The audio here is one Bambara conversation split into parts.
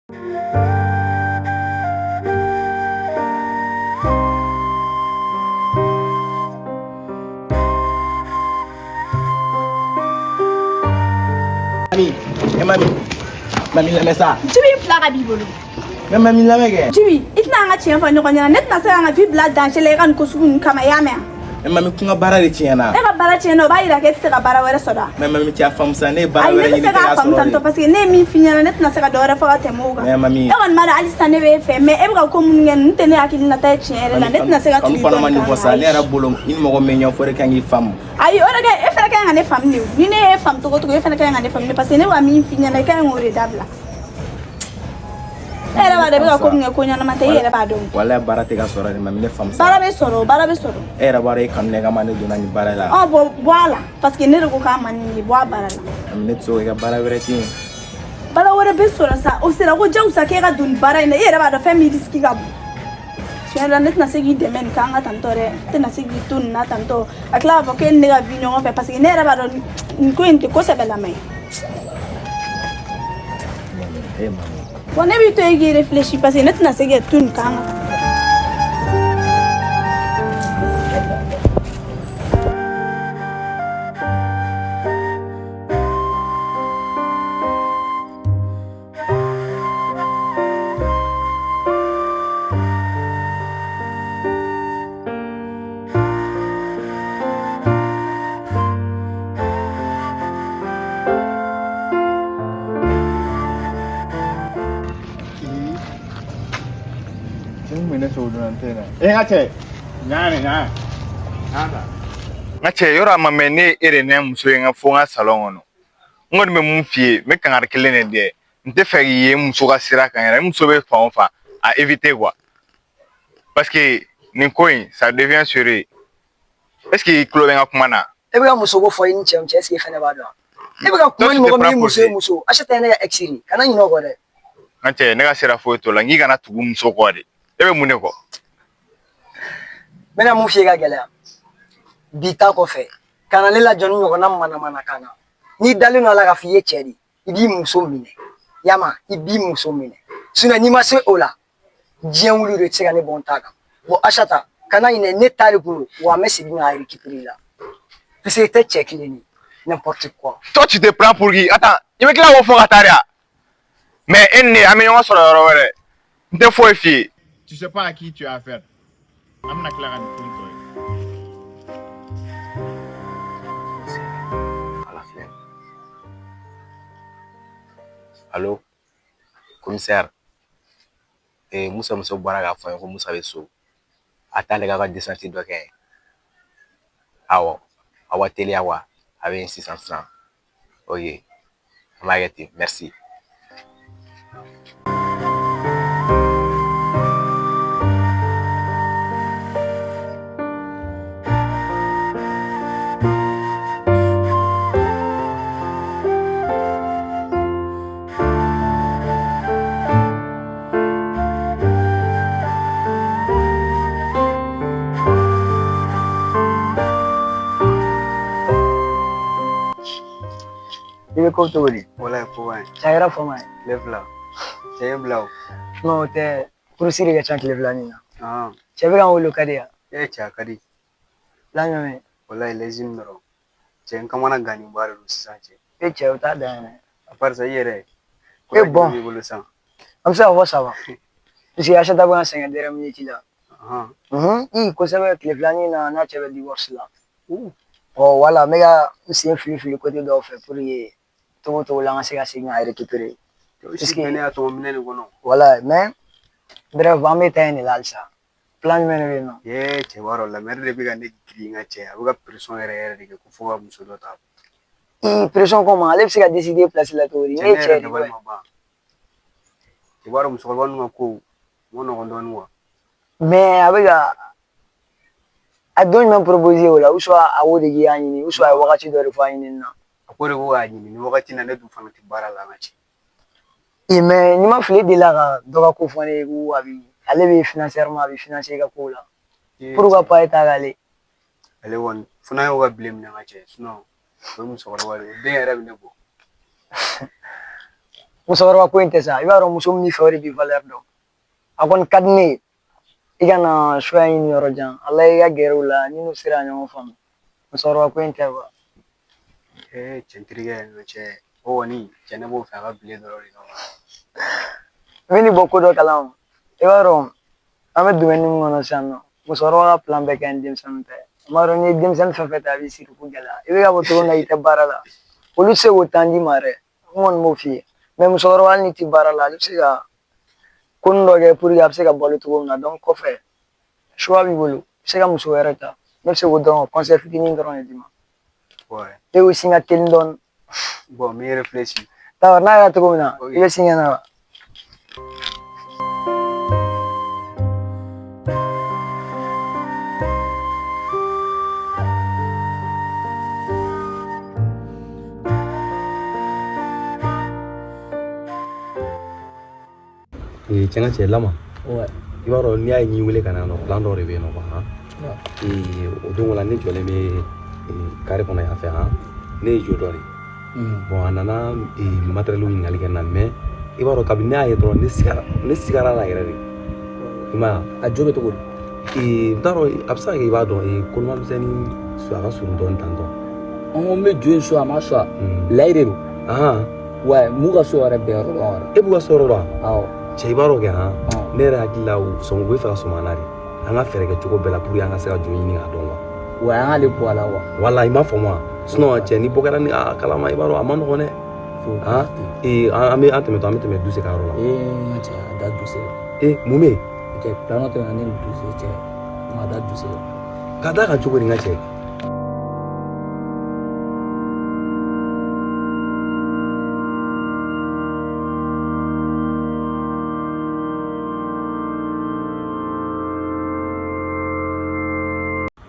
Mami, e mami. Mami lamɛn sa. Jibi fila ka b'i bolo. Mais mami lamɛn kɛ. Jibi, i tɛna an ka tiɲɛ fɔ ɲɔgɔn ɲɛna. Ne tɛna se k'an ka vie bila danger la i ka nin ko sugu ninnu kama, i y'a mɛn wa? Mais mami kun ka baara de tiɲɛna. E ka baara tiɲɛna, o b'a yira k'e tɛ se ka baara wɛrɛ sɔrɔ wa? Mais mami cɛ a faamu sa, ne ye baara Ayi, wɛrɛ ne tɛ ɲini se tɛ k'a k'a faamu sɔrɔ tantɔ de. parce que ne ye min f'i ɲɛna, ne tɛna se ka dɔ wɛrɛ fɔ ka tɛmɛ o kan. Mais mami. E kɔni b'a dɔn hali sisan ne b'e fɛ, mais e bɛ ka ko minnu kɛ, ninnu tɛ ne hakilinata ye tiɲɛ yɛrɛ la. Ne tɛna se ka Kanu tugu i fana ma kɔ nin nin fɔ kan. sa, ne yɛrɛ bolo i ni mɔgɔ min ɲɛfɔ de kan k'i faamu. Ayi, o de kɛ, e fana ka ɲi ka ne faamu de o. Ni ne y'e faamu cogo o cogo, e fana ka ɲi ka ne faamu de parce que ne bɛ ka min f'i ɲɛna, i ka ɲi k'o de dabila. E yɛrɛ b'a dɔn i bɛ ka ko min kɛ, ko ɲɛnama tɛ, i yɛrɛ b'a dɔn. Walayi baara tɛ ka sɔrɔ de, mami ne faamu sa. Baara bɛ sɔrɔ, baara bɛ sɔrɔ. E yɛrɛ b'a dɔn e kanu ne kama ne donna nin baara la. Ɔ bɔn, bɔ a la parce que ne de ko k'a man di n ye, bɔ a baara la. Mami ne tɛ se k'i ka baara wɛrɛ tiɲɛ. Baara wɛrɛ bɛ sɔrɔ sa, o sera ko jagosa k'e ka don nin baara in na, i yɛrɛ b'a dɔn fɛn min risque ka bon. Tiɲɛ la ne tɛna se k'i dɛmɛ nin kan ka tantɔ dɛ, ne tɛna se k'i to nin na tantɔ ka tila k'a fɔ k'e ni ne ka vie ɲɔgɔn fɛ parce que ne yɛrɛ b'a dɔn nin ko in tɛ ko sɛbɛlama ye. Eh mami. Bon, ne b'i to yen k'i réfléchir parce que ne tɛna se k'i to nin kan kan. Cɛ mun bɛ ne fɛ o donna n tɛ na. E n ka cɛ. Ɲa ɲa. N ka cɛ, yɔrɔ a ma mɛn ne e de ne muso ye n ka fo n ka salɔn kɔnɔ. N kɔni bɛ mun f'i ye, n bɛ kangari kelen de dɛ. N tɛ fɛ k'i ye n muso ka sira kan yɛrɛ. N muso bɛ fan o fan, a éviter quoi. Parce que nin ko in, ça devient sérieux. Est ce que i tulo bɛ n ka kuma na? E bɛ ka muso ko fɔ i ni cɛ cɛ, est-ce que i fɛnɛ b'a dɔn? E bɛ ka kuma ni mɔgɔ min muso ye muso, Asata ye ne ka ex de ye, kana ɲinɛ o kɔ dɛ. N ka cɛ, ne ka sira foyi t'o la, n k'i kana tugu muso kɔ de. E bɛ mun de kɔ? N bɛna mun f'i ye ka gɛlɛya. Bi ta kɔfɛ, kana ne lajɔ ni ɲɔgɔnna manamanakan na. N'i dalen don a la k'a fɔ i ye cɛ de ye, i b'i muso minɛ. Yama, i b'i muso minɛ. Sinon n'i ma se o la, diɲɛ wuli de tɛ se ka ne bɔ n ta kan. Bon Asata, kana ɲinɛ ne ta de kun don, wa n bɛ segin k'a récupérer i la. Parce que i tɛ cɛ kelen ye, n'importe quoi. Toi, tu te prends pour qui? Attends, i bɛ tila k'o fɔ ka taa de wa? Mais e ni ne, an bɛ ɲɔgɔn sɔrɔ yɔrɔ wɛrɛ. N tɛ foyi f'i ye. Tu sais pas à qui tu as affaire. An bɛna tila ka nin ko in tɔ ye. Ala filɛ. Allo, commissaire. Eh, Musa muso bɔra k'a fɔ n ye ko Musa bɛ so. A t'ale k'a ka descente dɔ kɛ. Awɔ, aw ka teliya wa a bɛ yen sisan sisan. Ok, an b'a kɛ ten, merci. I bɛ ko cogo di? Walayi ko ka ɲi. Cɛ a kɛra fama ye. Tile fila. Cɛ ye bila o. Non, o tɛ, kurusi de ka ca tile fila nin na. Cɛ Cɛ bɛ ka n wele, o ka di yan. E cɛ a ka di. Plan jumɛn? Walayi lɛzini dɔrɔn. Cɛ n kamana gannen ba de don sisan cɛ. E cɛ, o t'a dan ye dɛ. A part ça i yɛrɛ. E bon. B'i bolo sisan. An bɛ se k'a fɔ ça va. Parce que Asata bɛ ka sɛgɛn dernière minute la. I kosɛbɛ tile filanin na n'a cɛ bɛ divorce la. Ɔ wala n bɛ ka n sen fili fili côté dɔw fɛ pour que togo togo la an ka se ka segin ka récupérer. O si bɛɛ ne y'a tɔmɔ minɛ nin kɔnɔ. Voilà, mais bref an bɛ taa yen de la halisa. Plan jumɛn de bɛ yen nɔ? Ye cɛ b'a dɔn la mère de bɛ ka ne girin ka cɛ a bɛ ka pression yɛrɛ yɛrɛ de kɛ ko fo ka muso dɔ ta. I pression kɔma, ale bɛ se ka décider place la cogo di? Cɛ Ne ye ne cɛ yɛrɛ de dabali ye. ma ban. Cɛ b'a dɔn musokɔrɔba ninnu ka kow ma nɔgɔn dɔɔnin quoi. Mais a bɛ ka a don jumɛn proposer o la, ou soit a y'o de k'i y'a ɲini, ou soit a ye wagati dɔ de fɔ a ɲinini na. A ko de ko k'a ɲini nin wagati in na, ne dun fana tɛ baara la n ka cɛ. I mais n'i ma fili, e delila ka dɔ ka ko fɔ ne ye ko a bi ale bɛ financièrement, a bɛ financer i ka kow la. Pourquoi pas e ta k'ale? Ale kɔni fo n'a y'o ka bilen minɛ n ka cɛ, sinon o ye musokɔrɔba de ye, o den yɛrɛ bɛ ne bɔ. Musokɔrɔba ko in tɛ sa, i b'a dɔn muso min b'i fɛ o de b'i valeur dɔn. A kɔni ka di ne ye i ka na suya ɲini yɔrɔ jan, a lajɛ i ka gɛrɛ u la ni n'u sera ka ɲɔgɔn faamu. Musokɔrɔba ko in tɛ quoi. Ee cɛ n terikɛ n cɛ o kɔni cɛ ne b'o fɛ a ka bilen dɔrɔn de kama. N bɛ nin bɔ ko dɔ kalama. I b'a dɔn an bɛ domaine min kɔnɔ sisan nɔ, musokɔrɔba ka plan bɛɛ ka ɲi denmisɛnnin ta ye. I b'a dɔn n'i ye denmisɛnnin fɛn fɛn ta a b'i siri ko gɛlɛya. I bɛ ka bɔ cogo min na i tɛ baara la, olu tɛ se k'o temps d'i ma dɛ. N kɔni b'o f'i ye. Mais musokɔrɔba hali n'i tɛ baara la, ale bɛ se ka ko dɔ kɛ pour que a bɛ se ka balo cogo min na. Donc kɔfɛ choix b'i bolo, i bɛ se ka muso wɛrɛ ta. Ne bɛ se k'o dɔrɔn conseil fitinin dɔrɔn de d'i ma. Ouais. E aussi ka teli dɔɔni. Bon, n bɛ réfléchi. D'accord, n'a kɛra cogo min na, i bɛ sin ka na. Ee cɛ n ka cɛ lama. Ouais. I b'a dɔn n'i y'a ye n y'i wele ka na yan nɔ, plan dɔ de bɛ yen nɔ quoi han. Ee o don la ne jɔlen bɛ carré kɔnɔ yan fɛ han, ne ye jo dɔ de. Bon a nana matériel ɲininkali kɛ n na, mais i b'a dɔn kabini ne y'a ye dɔrɔn ne sigara a la yɛrɛ de. I m'a ye. A jo bɛ cogo di? Ee n t'a dɔn, a bɛ se ka kɛ i b'a dɔn, koloma misɛnnin a ka surun dɔɔnin tantɔ. N ko n bɛ jo in so a ma sɔn. Layi de don. Ahan. Ouais, m'u ka so yɛrɛ bɛn yɔrɔ dɔn yɛrɛ. E b'u ka so yɔrɔ dɔn? Awɔ. Cɛ i b'a dɔn kɛ han, ne yɛrɛ hakili la sɔn u bɛ fɛ ka sɔmi an na de. An ka fɛɛrɛ kɛ cogo bɛɛ la pour que an ka se ka jo ɲini k'a dɔn quoi. Ouais, an k'ale bɔ a la quoi. Wala i m'a faamu wa? Sinon cɛ ni bɔ kɛra ni a kalama i b'a dɔn a ma nɔgɔn dɛ. Han ee an bɛ an tɛmɛtɔ an bɛ tɛmɛ Duse ka yɔrɔ la. Ee n ka cɛ a da Duse. Ee mun bɛ yen? Cɛ plan dɔ tɛmɛna ne ni Duse cɛ, n ma da Duse. Ka d'a kan cogo di n ka cɛ?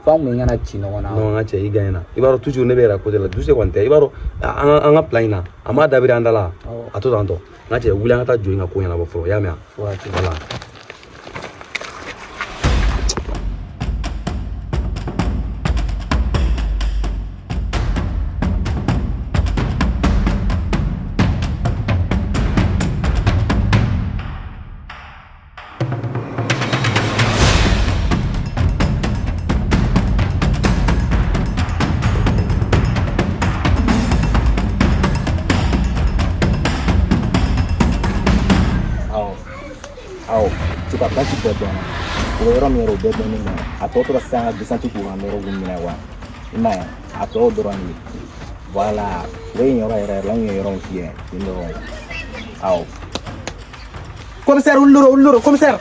F'an kun kana ci ɲɔgɔn na. Non n ka cɛ i gagné na. I b'a dɔn toujours ne bɛ yɛrɛ côté la Duse kɔni tɛ, i b'a dɔn an ka plan in na a m'a dabiri an da la, a to tan tɔ. N ka cɛ wuli an ka taa jo in ka ko ɲɛnabɔ fɔlɔ, i y'a mɛn wa? Voilà. Awɔ, tu ka place bɛɛ dɔnna. O bɛ yɔrɔ min yɛrɛ o bɛɛ dɔnnen don. A tɔ tora sisan ka descente k'u kan dɔrɔn k'u minɛ wa. I m'a ye a tɔ dɔrɔn de ye. Voilà, o ye yen yɔrɔ yɛrɛ la, n kun ye yɔrɔ min f'i ye yen dɔrɔn. Awɔ. Commissaire wuli dɔrɔn, wuli dɔrɔn, commissaire.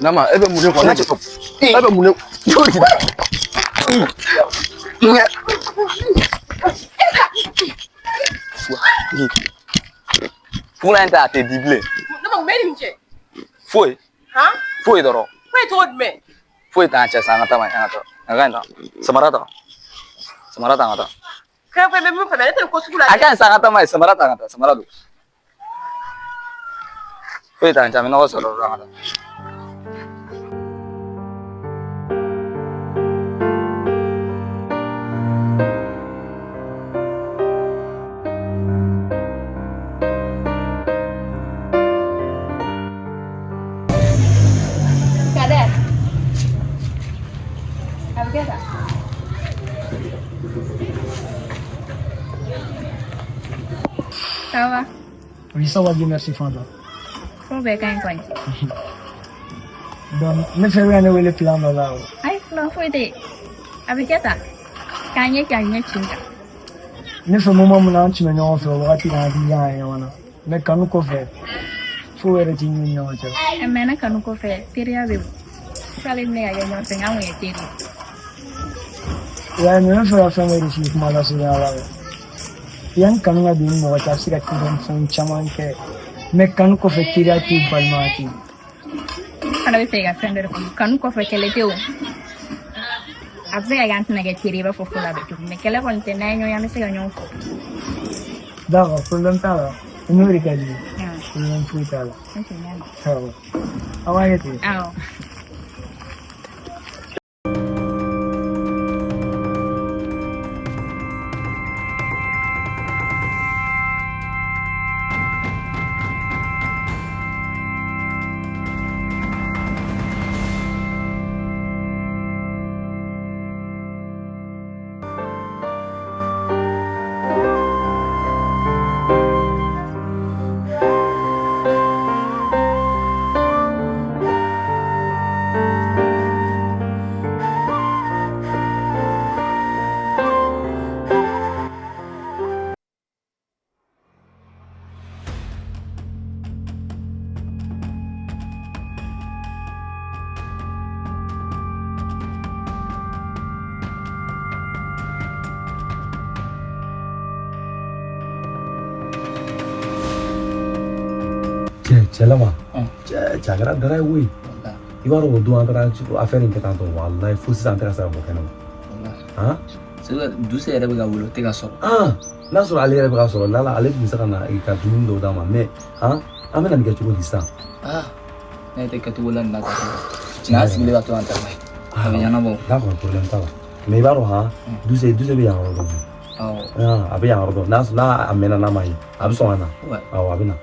Nama, e bɛ mun de kɔnɔ? E bɛ mun de? Fula in ta a tɛ di bilen. Ne ma mun bɛ nin cɛ? Foyi. Han? Foyi dɔrɔn. Foyi cogo jumɛn? Foyi t'an cɛ sa, an ka taa an ka taa. A ka ɲi tan. Samara ta. Samara ta an ka taa. Fɛn fɛn bɛ min fɛ, ne tɛ nin ko sugu la. A ka ɲi sa, an ka taa ma ye. Samara ta an ka taa. Samara don. Foyi t'an cɛ, an bɛ ɲɔgɔn sɔrɔ dɔrɔn an ka taa. Kader. A bɛ kɛ tan. Ça va? Oui, ça va bien, merci Fanta. Ko bɛɛ ka ɲi kɔni. Donc, ne fɛ bɛ ka ne wele plan dɔ la o. Ayi, plan foyi tɛ yen. A bɛ kɛ tan. K'an ɲɛ kɛ a ɲɛ ci kan. Ne fɛ moment min na an tun bɛ ɲɔgɔn fɛ o wagati la an hakili kan ka ɲɔgɔn na. Mais kanu kɔfɛ, foyi wɛrɛ t'i ni ɲɔgɔn cɛ. A mɛnna kanu kɔfɛ, teriya bɛ bɔ. F'ale ni ne ka kɛ ɲɔgɔn fɛ, n'an kun ye teri ye. Ouais, mais ne fɛ ka fɛn dɔ de f'i ye kuma lasurunya la. Yanni kanu ka don i ni mɔgɔ cɛ, a bɛ se ka teriya ni fɛn caman kɛ. Mais kanu kɔfɛ teriya tɛ yen, balimaya tɛ yen. Ne fana bɛ fɛ i ka fɛn dɔ de faamu. Kanu kɔfɛ kɛlɛ tɛ o. A bɛ se ka kɛ an tɛna kɛ teri ye i b'a fɔ fɔlɔ a bɛ cogo min. Mais kɛlɛ kɔni tɛ, n'an ye ɲɔgɔn ye an bɛ se ka ɲɔgɔn fɔ. D'accord, problème t'a la. N'o de ka di ye. Problème foyi t'a la. Ok, n y'a mɛn. Awɔ. Aw b'a kɛ ten. Awɔ. Cɛ lama cɛ a kɛra dara ye koyi. I b'a dɔn o don an taara affaire in kɛ tan tɔ, walayi fo sisan an tɛ ka se ka bɔ kɛnɛ ma. Han? Duse yɛrɛ bɛ ka wele, o tɛ ka sɔrɔ. N'a sɔrɔ ale yɛrɛ bɛ ka sɔrɔ lala, ale tun bɛ se ka na ka dumuni dɔw d'a ma, mais han, an bɛna nin kɛ cogo di sisan? Ne tɛ kɛcogo la nin na ka n'a sigilen ka to an ta la. A bɛ ɲɛnabɔ. D'accord, problème t'a la. Mais i b'a dɔn han, Duse bɛ yan yɔrɔ dɔn. Awɔ. A bɛ yan yɔrɔ dɔn. N'a a mɛnna n'a ma ye, a bɛ sɔn ka na. Awɔ, a bɛ na.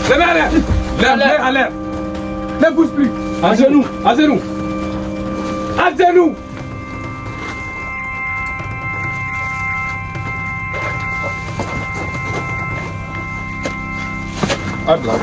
Les mains à l'air. Les mains à l'air. Ne bouge plus. À genoux. À genoux. À genoux. Abla.